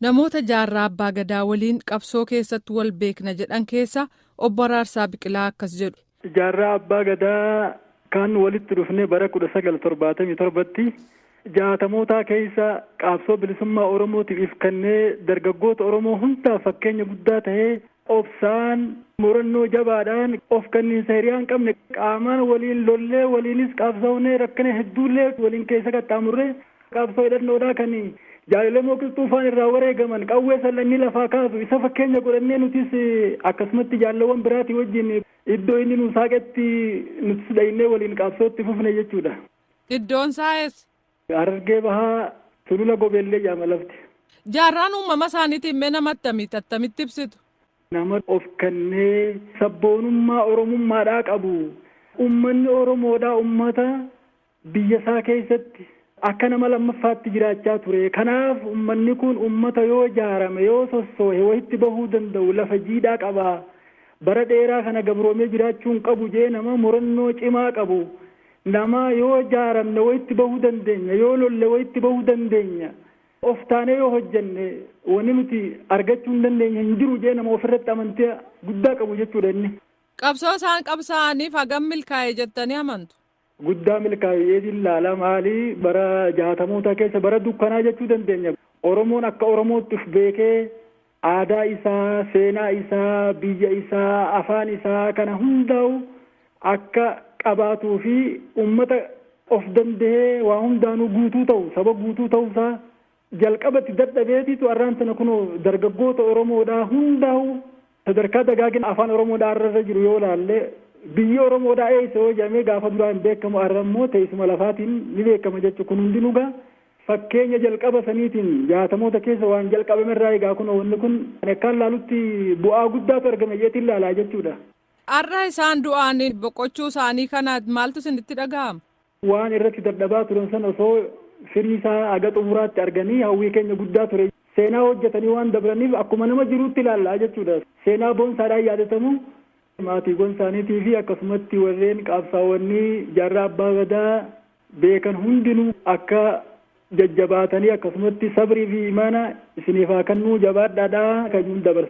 Namoota Jaarraa Abbaa Gadaa waliin qabsoo keessatti wal beekna jedhan keessa Obbo Araarsaa Biqilaa akkas jedhu. Jaarraa Abbaa Gadaa kan walitti dhufne bara 1977tti, jaatamootaa keessa, qabsoo bilisummaa Oromootiif if kennee, dargaggoota Oromoo hundaaf fakkeenya guddaa ta'ee, obsaan, murannoo jabaadhaan, of kenniinsa hiriyaa hin qabne, qaamaan waliin lollee, waliinis qabsaa'unee, rakkina hedduullee waliin keessa qaxxaamurree, qabsoo hidhannoodhaa kan jaalalee qilxuufaan irraa wareegaman, qawwee sallannii lafaa kaasu isa fakkeenya godhannee, nutis akkasumatti jaalawwan biraatii wajjin iddoo inni nu saaqetti nutis dhaynee waliin qabsootti fufne jechuudha. Iddoon isaa eessa? Harargee Bahaa, Sulula Gobeellee jedhama lafti. Jaarraan uumama isaaniitiin mee nama attamitti attamitti ibsitu? Nama of kennee sabboonummaa Oromummaadhaa qabu. Uummanni Oromoodhaa uummata biyya isaa keessatti akka nama lammaffaatti jiraachaa ture. Kanaaf uummanni kun uummata yoo ijaarame, yoo sossoohe wayitti bahuu danda'u, lafa jiidhaa qaba. Bara dheeraa kana gabroomee jiraachuu hin qabu jee nama murannoo cimaa qabu. Nama yoo ijaaramne wayitti bahuu dandeenya, yoo lolle wayitti bahuu dandeenya. Of taanee yoo hojjenne wanni nuti argachuu hin dandeenye hin jiru jee nama ofirratti amantii guddaa qabu jechuudha inni. Qabsoo isaan qabsaa'aniif hagam milkaa'e jettanii amantu? Guddaa milkaa'ee ilaala. Maalii, bara jaatamoota keessa bara dukkanaa jechuu dandeenya. Oromoon akka Oromootti of beekee, aadaa isaa, seenaa isaa, biyya isaa, afaan isaa kana hundaa'u akka qabaatuu fi uummata of danda'ee waa hundaanuu guutuu ta'u, saba guutuu ta'uusaa jalqabatti dadhabeetitu, arraan sana kunoo dargaggoota Oromoodhaa hundaa'u sadarkaa dagaagina afaan Oromoodhaa irra jiru yoo laalle, biyyi Oromoodhaa eessa yoo jedhamee gaafa duraa hin beekamu, har'a immoo teessuma lafaatiin ni beekama jechuudha. Kun hundinuu gaa fakkeenya jalqaba saniitiin jaatamoota keessa waan jalqabame irraa egaa kun wanni kun akkaan laalutti bu'aa guddaatu argame jeetiin laalaa jechuudha. Har'a isaan du'aan boqochuu isaanii kana maaltu isinitti dhaga'ama? Waan irratti dadhabaa turan sana osoo firii isaa haga xumuraatti arganii hawwii keenya guddaa ture. Seenaa hojjetanii waan dabraniif akkuma nama jiruutti ilaallaa jechuudha. Seenaa boonsaadhaan yaadatamu, maatiiwwan isaaniitii fi akkasumatti warreen qabsaa'onni Jaarraa Abbaa Gadaa beekan hundinuu akka jajjabaatanii, akkasumatti sabrii fi imaana isiniif haa kennuu, jabaadhaadhaa kan dabarsa.